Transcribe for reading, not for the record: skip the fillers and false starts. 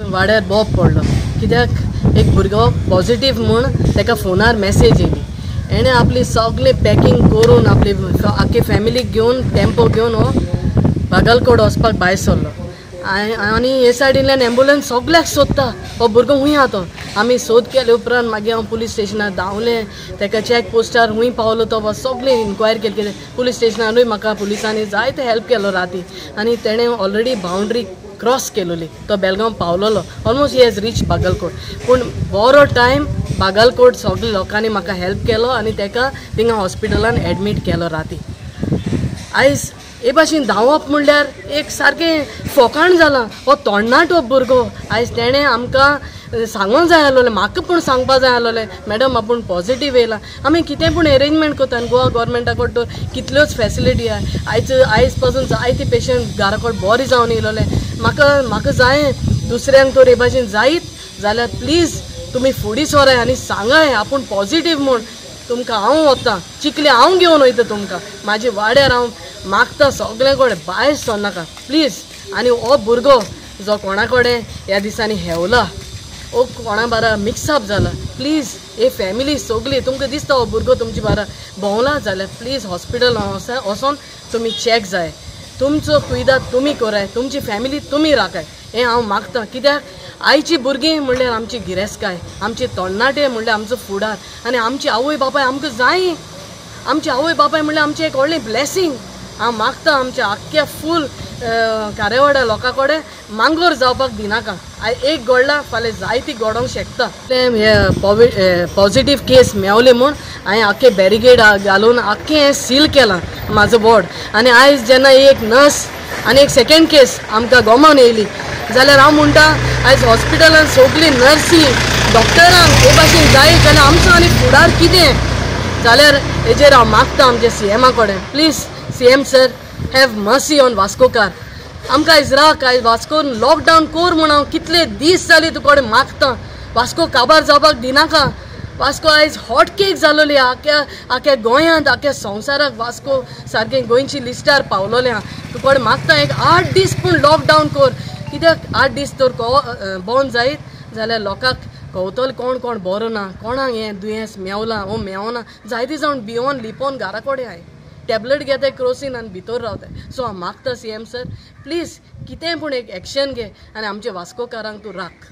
वाड्यार बोब पडलो कित्याक एक भुरगो पॉझिटीव म्हूण ताका फोनार मॅसेज येयली. हेणें आपली सगळी पॅकिंग करून आपली आख्खी फॅमिलीक घेवन टेम्पो घेवन हो बागलकोट वचपाक भायर सरलो. आनी हे सायडींतल्यान एम्बुलन्स सगल्याक सोदता हो भुरगो खूंय आहा तो. आमी सोद केले उपरांत मागीर हांव पुलीस स्टेशनार धांवलें, ताका चॅक पोस्टार खूंय पावलो तो सगळें इन्क्वायरी केली. कितें पुलीस स्टेशनारूय म्हाका पुलिसांनी जायते हेल्प केलो राती. आनी तेणें ऑलरेडी बाउंड्री क्रॉस केलोली, तो Belgaum पावलोलो, almost he has reach Bagalkot. पूण बरो टायम बागलकोट सगळे लोकांनी म्हाका हेल्प केलो आनी ताका थिंगा हॉस्पिटलान एडमीट केलो राती. आयज हे भाशेन धांवप म्हणल्यार एक सारकें फोकाण जालां. हो तोण्णाटो भुरगो आयज तेणें आमकां सांगूंक जाय आसलोलें, म्हाका पूण सांगपा जाय आसलोलें मॅडम आपूण पॉझिटीव येयला. आमी कितें पूण एरेंजमेंट करता आनी गोवा गोवोरमेंटा कडून कितल्योच फेसिलिटी आहा. आयज आयज पासून जायते पेशंट घरा कडेन बरे जावन येयलोले. म्हाका म्हाका जाय दुसऱ्यांक तर हे भाशेन जायत जाल्यार प्लीज तुमी फुडें सराय आनी सांगाय आपूण पॉझिटीव म्हूण. तुमकां हांव वता चिखले हांव घेवन वयता तुमकां, म्हाजे वाड्यार हांव मागता सगळे कडेन भायर सरनाका प्लीज. आनी हो भुरगो जो कोणा कडेन ह्या दिसांनी हेवला, हो कोणा बारा मिक्सअप जाला, प्लीज हे फॅमिली सगळी तुमकां दिसता हो भुरगो तुमचे बारा भोंवला जाल्यार प्लीज हॉस्पिटल वचोन तुमी चॅक जाय. तुमचो कुयदाद तुमी कराय, तुमची फॅमिली तुमी राखाय हें हांव मागता. कित्याक आयची भुरगीं म्हणल्यार आमची गिरेस्तकाय, आमची तरणाटे म्हणल्यार आमचो फुडार, आनी आमची आवय बापाय आमकां जाय. आमची आवय बापाय म्हणल्यार आमचें एक व्हडलें ब्लेसींग. हांव मागता आमच्या आख्ख्या फूल खारेवाड्या लोकां कडेन मांगोर जावपाक दिनाका. आयज एक घडला फाल्यां जायती घडोवंक शकता. हे पॉझिटीव केस मेवले म्हूण हांवें आख्खे बॅरिगेड घालून आख्खें हें सील केलां म्हाजो वॉर्ड. आनी आयज जेन्ना एक नर्स आनी एक सेकेंड केस आमकां गोमान येयली जाल्यार हांव म्हणटा आयज हॉस्पिटलान सगळीं नर्सी डॉक्टरांक हे भाशेन जाय जाल्यार आमचो आनी फुडार कितें जाल्यार हेजेर हांव मागता आमच्या सी एमा कडेन, please C M sir have mercy on Vascokar. आमकां आयज राख, आयज वास्कोन लॉकडावन कर म्हूण हांव कितले दीस जाले तुकडे मागता. वास्को काबार जावपाक दिनाका. वास्को आयज हॉट केक जालोली आख्या आख्या गोंयांत, आख्या संवसाराक वास्को सारकें गोंयची लिस्टार पावलोलें आहा. तुकडे मागता एक 8 दीस पूण लॉकडावन कर. कित्याक 8 दीस तर बंद जायत जाल्यार लोकांक कवतल कोण कोण बरो ना, कोणाक हें दुयेंस मेवलां वो मेवना, जायते जावन भियोन लिपोन घरा कडेन I tablet घेताय क्रोसीन आनी भितर रावताय. सो हांव मागता सी एम सर प्लीज कितें पूण एक एक्शन घे आनी आमच्या वास्कोकारांक तूं राख.